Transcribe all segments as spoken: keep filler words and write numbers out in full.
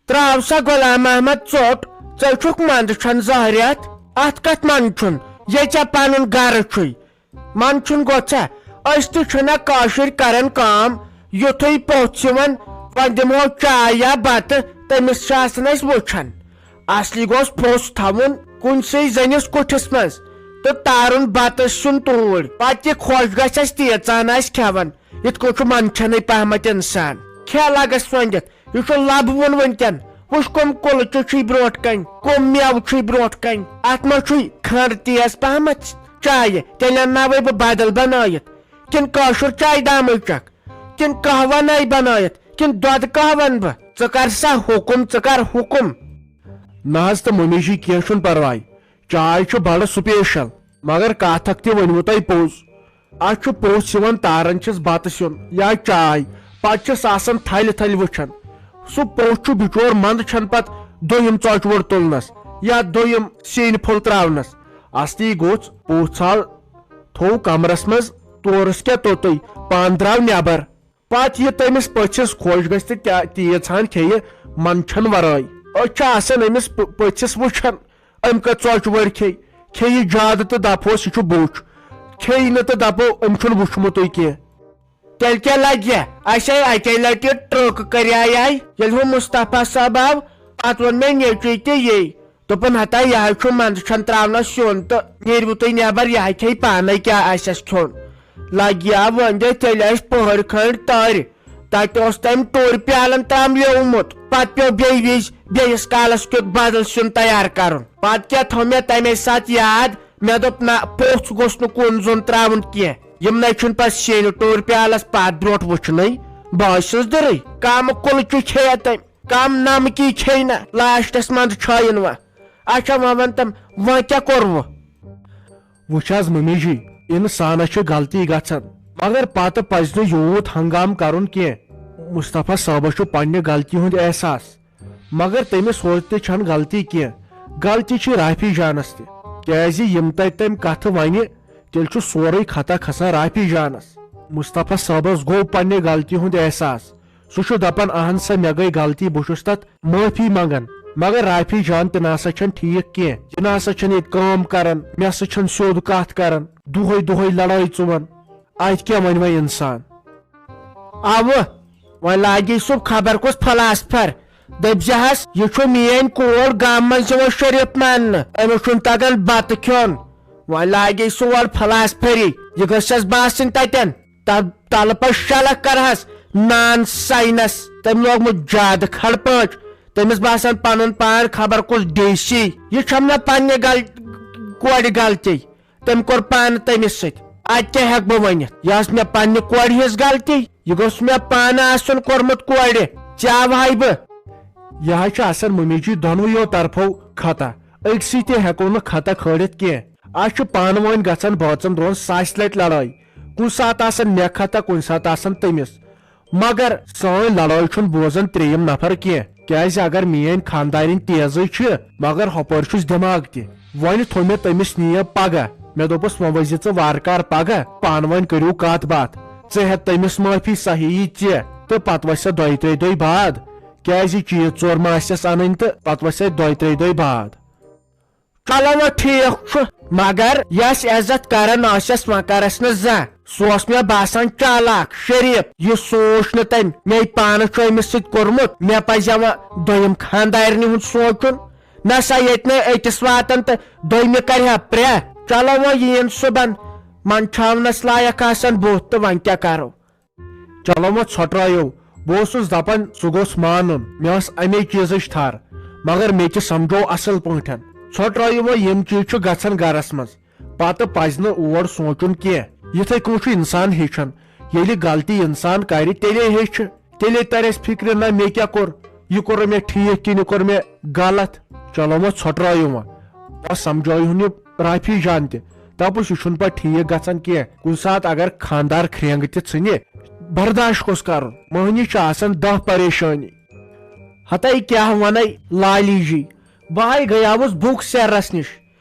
تراو سا غلام محمد ژوٚٹ، ژےٚ چھُکھ منٛدچھن زہرٮ۪تھ؟ اتھ کتھ منٛدچھُن؟ یے ژےٚ پنُن گرٕ چھُے۔ منٛدچھُن گوٚو ژےٚ؟ أسۍ تہِ چھِنہ کٲشِرۍ کران کٲم، یُتھُے پوٚژھ یِوان، وۄنۍ دِمہو چاے یا بتہٕ، تٔمِس چھِ آسان أسۍ وٕچھان۔ اصلی گوٚژھ پوٚژھ تھاوُن کُنسٕے زٔنِس کُٹھِس منٛز تہٕ تارُن بتہٕ سیُن توٗرۍ، پتہٕ تہِ خۄش گژھٮ۪س تیٖژاہ ہن آسہِ کھٮ۪وان، یِتھ کٔنۍ چھُ منٛدچھنٕے پہمتھ انسان۔ کھےٚ لگس سۄنٛدِتھ، یہِ چھُ لبوُن وٕنکٮ۪ن۔ وٕچھ کۄم کُلچہِ چھُے برونٛٹھ کنہِ، کۄم مٮ۪وٕ چھُے برونٛٹھ کنہِ۔ اتھ منٛز چھُے کھنٛڈ تیز پہمتھ چایہِ، تیٚلہِ انناوے بہٕ بدل بنٲیِتھ۔ کِنہٕ کٲشُر چایہِ دامٕے چکھ؟ کِنہٕ قہوہ نَے بنٲیِتھ؟ کِنہٕ دۄدٕ قہوہ انہٕ بہٕ؟ ژٕ کر سا حُکُم، ژٕ کر حُکُم۔ نہ حظ تہٕ مٔمی جی، کینٛہہ چھُنہٕ پرواے، چاے چھُ بڑٕ سپیشل۔ مگر کتھ اکھ تہِ ؤنوٕ تۄہہِ پوٚز، اتھ چھُ پوٚژھ یِوان، تاران چھِس بتہٕ سیُن یا چاے، پتہٕ چھِس آسان تھلہِ تھلہِ وٕچھان۔ سُہ پوٚژھ چھُ بِچور منٛدچھان پتہٕ دوٚیِم ژۄچہِ ووٚڑ تُلنس یا دوٚیِم سیِنۍ پھوٚل تراونس۔ اصلی گوٚژھ پوٚژھ ژھاو تھوٚو کمرس منٛز، تورس کیٛاہ توٚتُے، پانہٕ درٛاو نٮ۪بر۔ پتہٕ یہِ تٔمِس پٔژھِس خۄش گژھِ تہٕ کیٛاہ تیٖژ ہن کھیٚیہِ منٛدچھن ورٲے۔ أسۍ چھِ آسان أمِس پ-، پٔژھِس وٕچھان، أمۍ کٔژ ژۄچہِ وٲرۍ کھیٚیہِ، کھیٚیہِ زیادٕ تہٕ دپہوس یہِ چھُ بوٚچھ، کھیٚیہِ نہٕ تہٕ دپو أمۍ چھُنہٕ وٕچھمُتُے کینٛہہ۔ تیٚلہِ کیٛاہ لگہِ؟ اسہِ آیہِ اکے لٹہِ ٹرٛک کریایہِ، ییٚلہِ ہُہ مصطفیٰ صٲب آو، پتہٕ ووٚن مےٚ نیٚچوۍ تہِ یی۔ دوٚپُن، ہتا یہِ حظ چھُ منٛدچھن تراونس سیُن تہٕ نیٖرِو تُہۍ نٮ۪بر، یہِ حظ کھیٚیہِ پانے کیٛاہ آسٮ۪س کھیوٚن۔ لگہِ ہا وۄنۍ دِ تیٚلہِ اَسہِ پٔہر کھنٛڈ تٔرۍ۔ تتہِ اوس تٔمۍ ٹوٗرۍ پیالن ترٛاملیومُت۔ پتہٕ پیوٚو بیٚیہِ وِزِ بیٚیِس کالس کیُتھ بدل سیُن تیار کرُن۔ پتہٕ کیٛاہ تھوٚو مےٚ تمے ساتہٕ یاد، مےٚ دوٚپ، نہ، پوٚژھ گوٚژھ نہٕ کُن زوٚن ترٛاوُن کینٛہہ۔ یِم نے چھُنہٕ پتہٕ سیٚنہِ ٹوٗرۍ پیالس پتھ برونٛٹھ وٕچھنٕے۔ بہٕ حظ چھُس دٕرٕے۔ کم کُلچہِ کھیٚیا تٔمۍ، کم نمکی کھیٚیہِ نہ، لاسٹس منٛز چھٲیِن وۄنۍ۔ اچھا، وۄنۍ وَن تم، وۄنۍ کیٛاہ کوٚروٕ؟ وٕچھ حظ ممی جی، انسانس چھِ غلطی گژھان، مگر پتہٕ پزِ نہٕ یوٗت ہنگام کرُن کینٛہہ۔ مصطفیٰ صٲبس چھُ پننہِ غلطی ہُنٛد احساس، مگر تٔمِس ہوت تہِ چھنہٕ غلطی کینٛہہ، غلطی چھِ رافی جانس تہِ، کیازِ یِم تتہِ تٔمۍ کتھٕ ونہِ، تیٚلہِ چھُ سورُے خطا کھسان رافی جانس۔ مصطفیٰ صٲبس گوٚو پننہِ غلطی ہُنٛد احساس، سُہ چھُ دپان، اہن سا، مےٚ گٔے غلطی، بہٕ چھُس تتھ معٲفی منگان۔ مگر رافی جان، تہِ نہ سا چھنہٕ ٹھیٖک کینٛہہ، یہِ نہ سا چھنہٕ ییٚتہِ کٲم کران، مےٚ سۭتۍ چھنہٕ سیوٚد کتھ کران، دۄہے دۄہے لڑٲے ژُون۔ اتہِ کیٛاہ ونہِ وۄنۍ انسان؟ اوٕ، وۄنۍ لاگی سُہ خبر کُس فلاسفر، دٔپۍ زِہس، یہِ چھُ میٲنۍ کوٗر، گامہٕ منٛز یِوان شریف ماننہٕ، أمِس چھُنہٕ تگان بتہٕ کھیوٚن۔ وۄنۍ لاگی سُہ اورٕ فلاسفری، یہِ گٔژھس باسٕنۍ تتٮ۪ن۔ تب تلہٕ پتہٕ شلکھ کرہس نان ساینس۔ تٔمۍ لوگمُت زیادٕ کھڑ پٲٹھۍ۔ تٔمِس باسان پنُن پان خبر کُس ڈی سی۔ یہِ چھم نہ پننہِ گل-، کورِ غلطی۔ تٔمۍ کوٚر پانہٕ تٔمِس سۭتۍ۔ اتہِ کیٛاہ ہٮ۪کہٕ بہٕ ؤنِتھ؟ یہِ ٲس مےٚ پننہِ کورِ ہٕنٛز غلطی۔ یہِ گوٚژھ مےٚ پانہٕ آسُن کوٚرمُت کورِ۔ ژےٚ آوہاے بہٕ۔ یہِ حظ چھُ آسان ممی جی دۄنوٕیو طرفو خطا۔ أکسٕے تہِ ہٮ۪کو نہٕ خطا کھٲلِتھ کینٛہہ۔ اسہِ چھُ پانہٕ وٲنۍ گژھان بٲژن دۄن ساسہِ لٹہِ لڑٲے۔ کُنہِ ساتہٕ آسان مےٚ خطا، کُنہِ ساتہٕ آسان تٔمِس۔ مگر سٲنۍ لڑٲے چھُنہٕ بوزان ترٛیٚیِم نفر کینٛہہ، کیازِ اگر میٲنۍ خاندارِنۍ تیزٕے چھِ، مگر ہۄپٲرۍ چھُس دٮ۪ماغ تہِ۔ وۄنۍ تھوٚو مےٚ تٔمِس نیب پگاہ۔ مےٚ دوٚپُس، وۄنۍ ؤسۍ زِ ژٕ وارٕ کارٕ پگاہ، پانہٕ وٲنۍ کٔرِو کتھ باتھ۔ ژٕ ہٮ۪تھ تٔمِس معٲفی، سۄ ہیٚیی ژےٚ، تہٕ پتہٕ وسہِ سۄ دۄیہِ ترٛیٚیہِ دۄہہِ بعد، کیازِ چیٖز ژور ما آسٮ۪س انٕنۍ تہٕ پتہٕ وسہِ سۄ دۄیہِ ترٛیٚیہِ دۄہہِ بعد۔ چلو وۄنۍ ٹھیک چھُ، مگر یس عزت کران ٲسس، وۄنۍ کرس نہٕ زانٛہہ۔ سُہ اوس مےٚ باسان چالاک، شریف۔ یہِ سوٗنچ نہٕ تٔمۍ، مےٚ پانس چھُ أمِس سۭتۍ کوٚرمُت، مےٚ پزِ ہا وۄنۍ دوٚیِم خاندارنہِ ہُنٛد سونٛچُن۔ نہ سا، ییٚتہِ نے أکِس واتان تہٕ دوٚیمہِ کرِ ہا پرٛہ۔ چلو وۄنۍ یِیِن صُبحن، منٛدچھاونس لایق آسن بُتھ تہٕ وۄنۍ کیٛاہ کرو۔ چلو وۄنۍ ژھۄٹرٲیِو، بہٕ اوسُس دپان سُہ گوٚژھ مانُن، مےٚ ٲس امے چیٖزٕچ تھر، مگر مےٚ تہِ سمجھوو اصل پٲٹھۍ۔ ژھۄٹرٲیِو وۄنۍ، یِم چیٖز چھِ گژھان گرس منٛز، پتہٕ پزِ نہٕ اور سونٛچُن کینٛہہ۔ یِتھے کٔنۍ چھُ انسان ہیٚچھان، ییٚلہِ غلطی انسان کرِ، تیٚلے ہیٚچھِ، تیٚلے ترِ اسہِ فکرِ، نہ مےٚ کیٛاہ کوٚر، یہِ کوٚر مےٚ ٹھیٖک کِنہٕ یہِ کوٚر مےٚ غلط۔ چلو وۄنۍ ژھۄٹرٲیِو وۄنۍ، بہٕ سمجھٲیہُن یہِ رافی جان تہِ۔ دپُس، یہِ چھُنہٕ پتہٕ ٹھیٖک گژھان کینٛہہ۔ کُنہِ ساتہٕ اگر خانٛدار کھرٛینٛگہٕ تہِ ژھٕنہِ، برداش کُس کرُن؟ مٔہنِوِس چھِ آسان دَہ پریشٲنی۔ ہتے کیٛاہ ونے لالی جی، بہٕ ہاے گٔیاوُس بُک سیرس نِش۔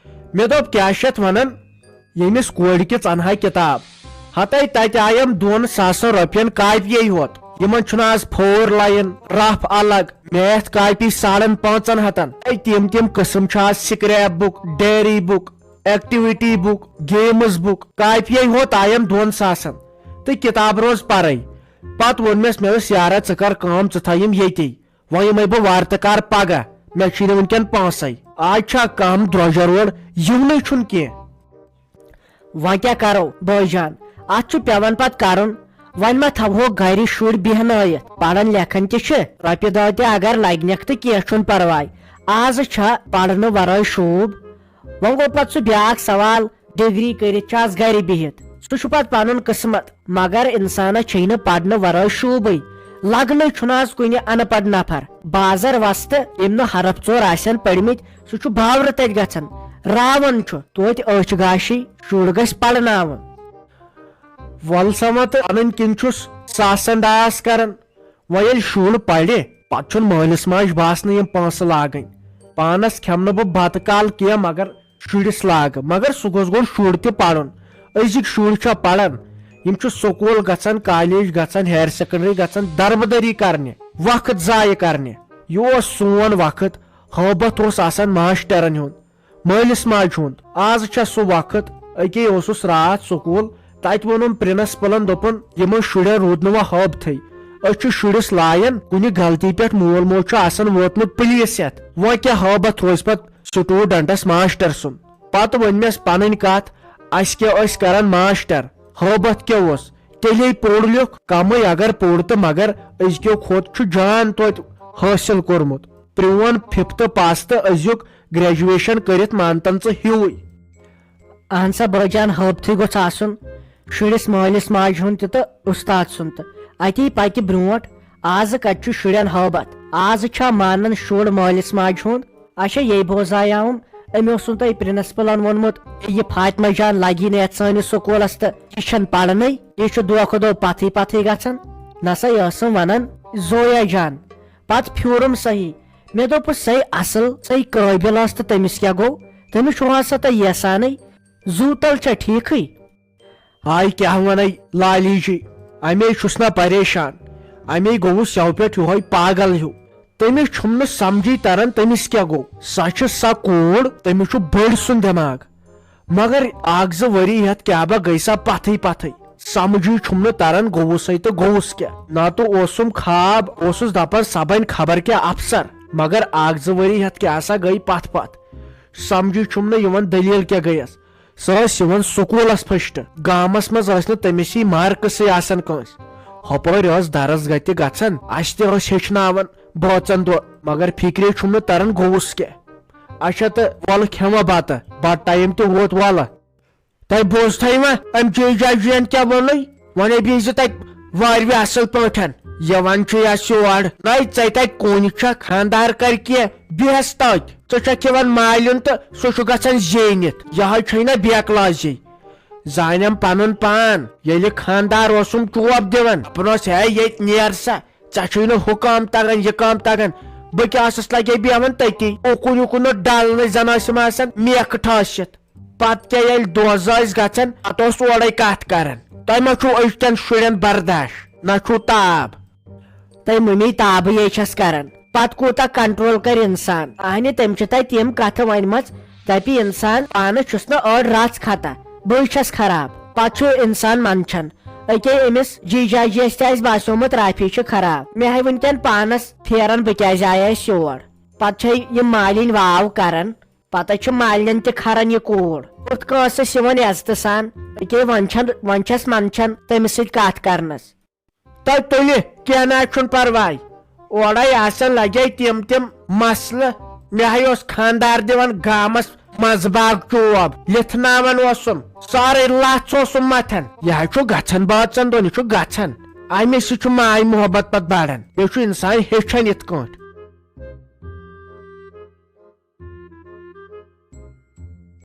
مےٚ دوٚپ، کیٛاہ چھِ اتھ ونان؟ ییٚمِس کورِ کِژھ انہا کِتاب۔ ہتے تتہِ آیم دۄن ساسن رۄپین کاپیے ہوت۔ یِمن چھُنہٕ آز فور لائن، رف الگ، میتھ کاپی ساڑن پانٛژن ہتن۔ اے، تِم تِم قٕسم چھِ آز scrap book, diary book, activity book, games book, کاپیے ہوت آیم دۄن ساسن تہٕ کتاب روز پرے۔ پتہٕ ووٚن مےٚ، مےٚ دوٚپُس، یارا، ژٕ کر کٲم، ژٕ تھاو یِم ییٚتی، وۄنۍ یِمے بہٕ وارٕ تہٕ کارٕ پگاہ، مےٚ چھُے نہٕ وٕنکٮ۪ن پونٛسے۔ آز چھا کم درۄجر روڈ، یِونٕے چھُنہٕ کینٛہہ۔ وۄنۍ کیٛاہ کرو بٲے جان، اتھ چھُ پٮ۪وان پتہٕ کرُن۔ وۄنۍ ما تھاوہوکھ گرِ شُرۍ بیہنٲیِتھ؟ پران لیکھان تہِ چھِ، رۄپیہِ دہ تہِ اگر لگنکھ تہٕ کینٛہہ چھُنہٕ پرواے۔ آز چھا پرنہٕ ورٲے شوٗب؟ وۄنۍ گوٚو پتہٕ سُہ بیاکھ سوال، ڈگری کٔرِتھ چھِ آز گرِ بِہِتھ، سُہ چھُ پتہٕ پنُن قٕسمت۔ مگر انسانس چھے نہٕ پرنہٕ ورٲے شوٗبٕے، لگنٕے چھُنہٕ آز کُنہِ ان پڑھ نفر۔ بازر وستہٕ ییٚمۍ نہٕ حرف ژور آسن پٔرمٕتۍ، سُہ چھُ باورٕ تتہِ گژھان، راوان چھُ توتہِ أچھ گاشی، شُر گژھِ پرناوُن۔ وۄلہٕ سا وۄنۍ تہٕ پنٕنۍ کِنۍ چھُس ساسن ڈاس کران۔ وۄنۍ ییٚلہِ شُر پرِ، پتہٕ چھُنہٕ مٲلِس ماجہِ باسنہٕ یِم پونٛسہٕ لاگٕنۍ۔ پانس کھٮ۪مہٕ نہٕ بہٕ بتہٕ کال کینٛہہ، مگر شُرِس لاگہٕ۔ مگر سُہ گوٚژھ گۄڈٕ شُر تہِ پرُن۔ أزِکۍ شُرۍ چھا پران؟ یِم چھِ سکوٗل گژھان، کالیج گژھان، ہایر سیکنڈری گژھان، دربٕدٔری کرنہِ، وقت ضایع کرنہِ۔ یہِ اوس سون وقت، ہٲبتھ اوس آسان ماسٹرن ہُنٛد، مٲلِس ماجہِ ہُنٛد۔ آز چھا سُہ وقت؟ أکے اوسُس راتھ سکوٗل، تتہِ ووٚنُم پرنسپلن، دوٚپُن، یِمن شُرٮ۪ن روٗد نہٕ وۄنۍ ہٲبتھٕے۔ أسۍ چھِ شُرِس لایان کُنہِ غلطی پٮ۪ٹھ، مول موج چھُ آسان ووتمُت پُلیٖس ہٮ۪تھ۔ وۄنۍ کیٛاہ ہٲبتھ روزِ پتہٕ سٹوڈنٹس ماسٹر سُنٛد؟ پتہٕ ؤنۍ مس پنٕنۍ کتھ، اسہِ کیٛاہ ٲسۍ کران ماسٹر؟ ہٲبتھ کیٛاہ اوس؟ تیٚلے پوٚر لیوٚکھ کمٕے، اگر پوٚر تہٕ مگر أزکیو کھۄتہٕ چھُ جان توتہِ حٲصِل کوٚرمُت۔ پرٛون ففتھ پاس تہٕ أزیُک گریجویشن کٔرِتھ مان تن ژٕ ہیوٗے۔ اہن سا بٲے جان، ہٲبتھٕے گوٚژھ آسُن شُرِس مٲلِس ماجہِ ہُنٛد تہِ تہٕ اُستاد سُنٛد تہٕ۔ اتی پکہِ برونٛٹھ۔ آزٕ کتہِ چھُ شُرٮ۪ن ہٲبتھ؟ آزٕ چھا مانان شُر مٲلِس ماجہِ ہُنٛد؟ اچھا، یے بوزایاوُم، أمۍ اوسُن تۄہہِ پرنسپلن ووٚنمُت، یہِ فاطمہ جان لگی نہٕ یتھ سٲنِس سکوٗلس تہٕ یہِ چھَنہٕ پرنٕے، یہِ چھُ دۄہ کھۄتہٕ دۄہ پتھٕے پتھٕے گژھان۔ نسا یہِ ٲسٕم ونان زویا جان۔ پتہٕ پھیوٗرُم صحیح۔ مےٚ دوٚپُس، سۄے اصل، سۄے قٲبل ٲس تہٕ تٔمِس کیٛاہ گوٚو؟ تٔمِس چھُو آسان تۄہہِ یژھانٕے۔ زوٗ تل چھا ٹھیٖکھٕے؟ ہاے کیٛاہ ونے لالی جی، امے چھُس نا پریشان، امے گوٚوُس یَوٕ پٮ۪ٹھ یِہوے پاگل ہیوٗ۔ تٔمِس چھُم نہٕ سمجھے تران تٔمِس کیٛاہ گوٚو۔ سۄ چھِ سۄ کوٗر، تٔمِس چھُ بٔڑۍ سُنٛد دٮ۪ماغ۔ مگر اکھ زٕ ؤری ہٮ۪تھ کیٛاہ با گٔے سۄ پتھٕے پتھٕے۔ سمجھے چھُم نہٕ تران گوٚوُسے تہٕ گوٚوُس کیٛاہ۔ نتہٕ اوسُم خواب، اوسُس دپان سۄ بنہِ خبر کیٛاہ افسر۔ مگر اکھ زٕ ؤری ہٮ۪تھ کیٛاہ سا گٔے پتھ پتھ۔ سمجھے چھُم نہٕ یِوان دٔلیٖل کیٛاہ گٔیَس۔ سۄ ٲس یِوان سکوٗلس فٔسٹ۔ گامس منٛز ٲسۍ نہٕ تٔمِس ہی مارکسٕے آسان کٲنٛسہِ۔ ہۄپٲرۍ ٲس درس گاہ تہِ گژھان، اسہِ تہِ ٲس ہیٚچھناوان بٲژن دۄہ، مگر فکرے چھُم نہٕ تران گوٚوُس کیٛاہ۔ اچھا تہٕ وۄلہٕ کھٮ۪مہٕ بتہٕ، بتہٕ ٹایم تہِ ووت وۄلہٕ۔ تۄہہِ بوزتھٕے وۄنۍ أمۍ جے جاجین کیٛاہ ووٚنُے؟ وۄنۍ بیٚیہِ زِ تَتہِ واروِ اَصٕل پٲٹھۍ۔ یِوان چھُ یَس یور۔ نَے ژَے تَتہِ کُنہِ چھا خانٛدار کَرِ کینٛہہ؟ بیٚہس تَتہِ۔ ژٕ چھَکھ یِوان مالیُن تہٕ سُہ چھُ گژھان زیٖنِتھ۔ یِہوٚے چھُے نہ بے کلاسے۔ زانٮ۪م پَنُن پان۔ ییٚلہِ خانٛدار اوسُم چوب دِوان، دَپان اوس، ہے ییٚتہِ نیر سا، ژےٚ چھُے نہٕ ہُہ کٲم تَگان، یہِ کٲم تَگان۔ بہٕ کیٛاہ ٲسٕس لَگے بیٚہوان تٔتی۔ اُکُن یُکُن نہٕ ڈَلنٕے، زَن ٲسِم آسان میکھٕ ٹھٲسِتھ۔ پتہٕ کیٛاہ ییٚلہِ دۄہ زٕ ٲسۍ گژھان، پتہٕ اوس اورے کتھ کران۔ تۄہہِ ما چھُو أزکٮ۪ن شُرٮ۪ن برداش، نہ چھُو تاب؟ تۄہہِ مٔمی تابٕے چھَس کران، پتہٕ کوٗتاہ کنٹرول کرِ انسان؟ اہنہِ، تٔمۍ چھِ تۄہہِ تِم کتھٕ ؤنمژٕ، دپہِ انسان پانس چھُس نہٕ أڑ رژھ کھتان، بٕے چھَس خراب۔ پتہٕ چھُ انسان منٛدچھان۔ أکے أمِس جی جاجیس تہِ آسہِ باسیومُت رافی چھِ خراب۔ مےٚ ہے وٕنکٮ۪ن پانس پھیران بہٕ کیٛازِ آیس یور۔ پتہٕ چھے یہِ مالِنۍ واو کران۔ پتہٕ چھِ مالِنٮ۪ن تہِ کھران یہِ کوٗر۔ کُتھ کٲنٛسہِ یِوان عزتہٕ سان۔ أکے وۄنۍ چھَن، وۄنۍ چھَس منٛدچھان تٔمِس سۭتۍ کتھ کرنس۔ تہٕ تُلہِ، کینٛہہ نہ چھُنہٕ پرواے۔ اورے آسن لگے تِم تِم مسلہٕ۔ مےٚ ہے اوس خانٛدار دِوان گامس منٛزباگ چوب، لِتھناوان اوسُم، سارے لژھ اوسُم متھان۔ یہِ ہے چھُ گژھان بٲژن دۄن، یہِ چھُ گژھان۔ امے سۭتۍ چھُ ماے محبت پتہٕ بڑان۔ بیٚیہِ چھُ انسان ہیٚچھان یِتھ کٲٹھۍ۔